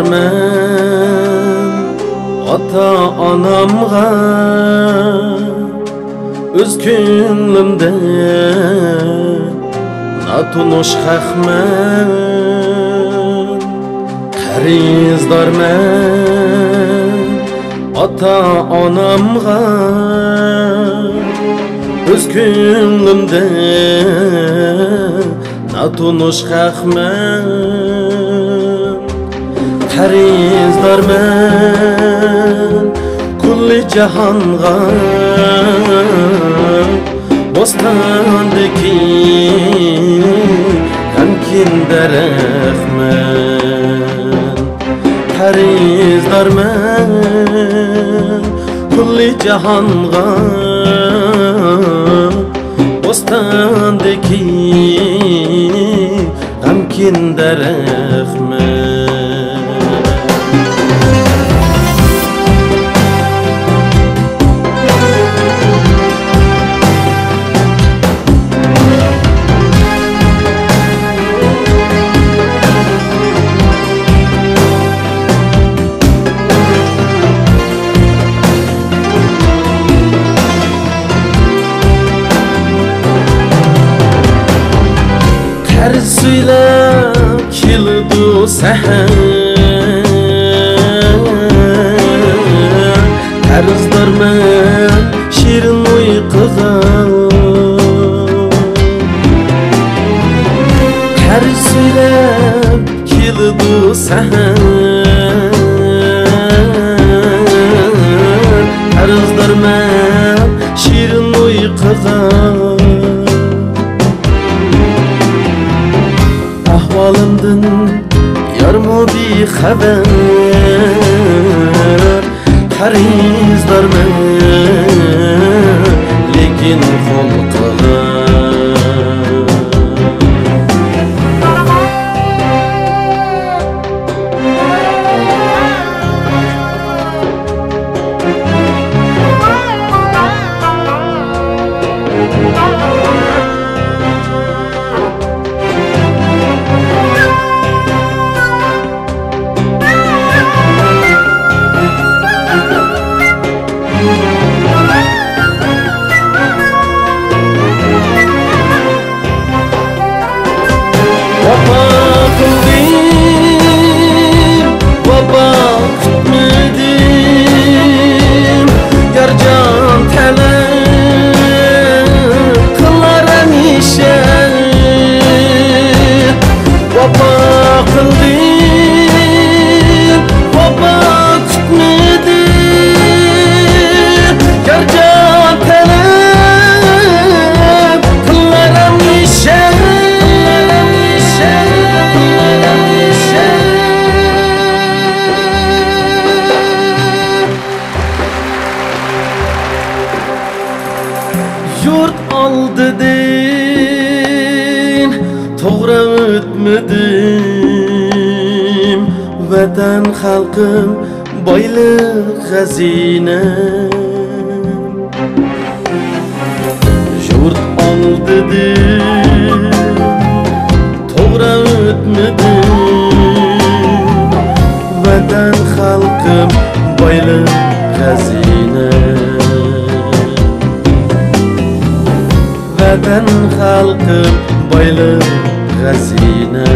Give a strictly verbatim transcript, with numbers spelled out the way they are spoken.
مەن ئاتا-ئانامغا، ئۆز كۆڭلۈمدە ناتونۇش خەقمەن. قەرزدارمەن ئاتا-ئانامغا، ئۆز كۆڭلۈمدە ناتونۇش خەقمەن. قەرزدارمەن كۈللى جاھانغا، بوستاندىكى غەمكىن دەرەخمەن. قەرزدارمەن كۈللى جاھانغا، بوستاندىكى غەمكىن دەرەخمەن. قەرز سۆيلەپ كېلىدۇ سەھەر، قەرزدارمەن شېرىن ئۇيقۇغا. قەرز سۆيلەپ كېلىدۇ سەھەر، قەرزدارمەن شېرىن ئۇيقۇغا. ئەھۋالىمدىن يارمۇ بىخەۋەر، قەرزدارمەن لېكىن خۇلقىغا. ۋاپا قىلدىم، ۋاپا كۈتمىدىم، يارجان تەلەپ قىلار ھەمىشە. ۋاپا قىلدىم، ۋاپا كۈتمىدىم، يارجان تەلەپ قىلار ھەمىشە. يۇرت ئالدىدىن توغرا ئۆتمىدىم، ۋەتەن خەلقىم بايلىق خەزىنە. يۇرت ئالدىدىن توغرا ئۆتمىدىم، ۋەتەن خەلقىم بايلىق خەزىنە. ۋەتەن خەلقىم بايلىق خەزىنە.